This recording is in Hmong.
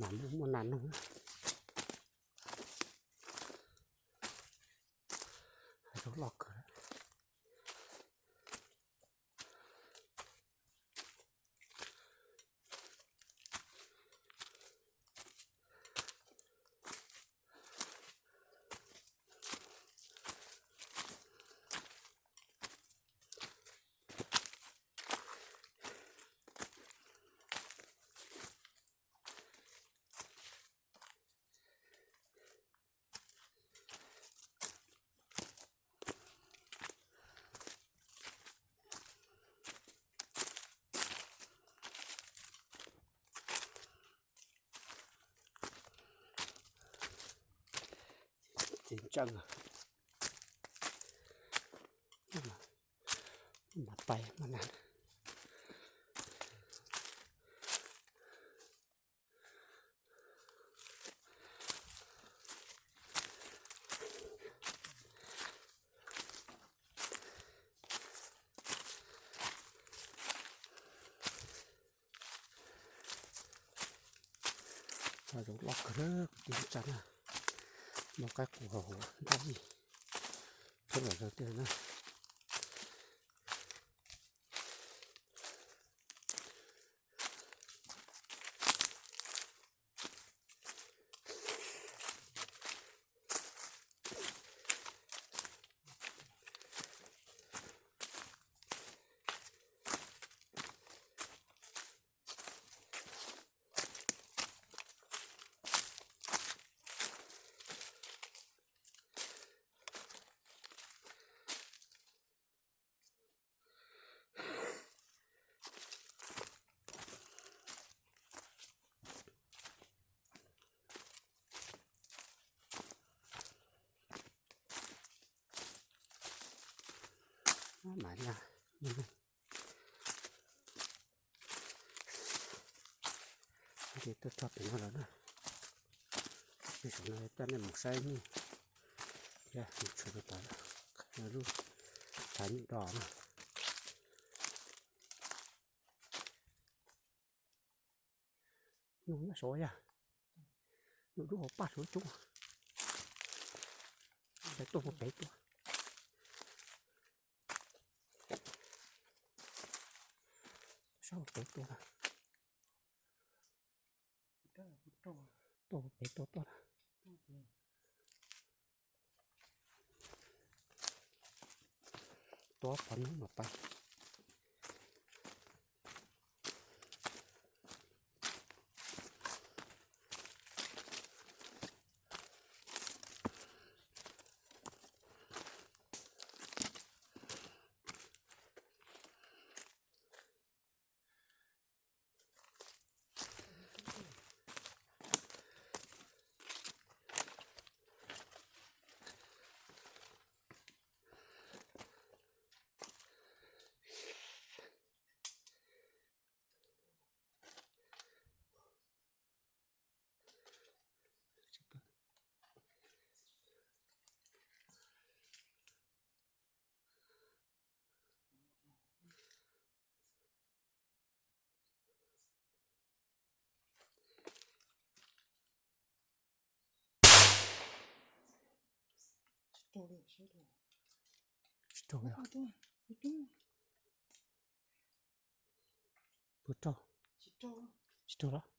Mas muaj muaj nas noog na. Hav zoov loj kawg. Txiv ntseej, mas pais mas na. Hav zoov loj kawg, kwv tij neej tsa na. Muaj qaib qus hauv nrab yij, txhua yam tiag na. Mas na, tuaj txog pem no lawm na. Tej zaum no coj nej mus saib nyuj thiab mus tshwm rau tom lub hav nyuj do na. Nyuj nyob saud yog, nyuj dub hauv paj saud coob. Saib tuaj puag pem tuaj. Saib puag pem tuaj. Tuaj puag pem tuaj tuaj na. Tuaj pov nub mas pais. Tsis raug li. Puas raug? Tsis raug los?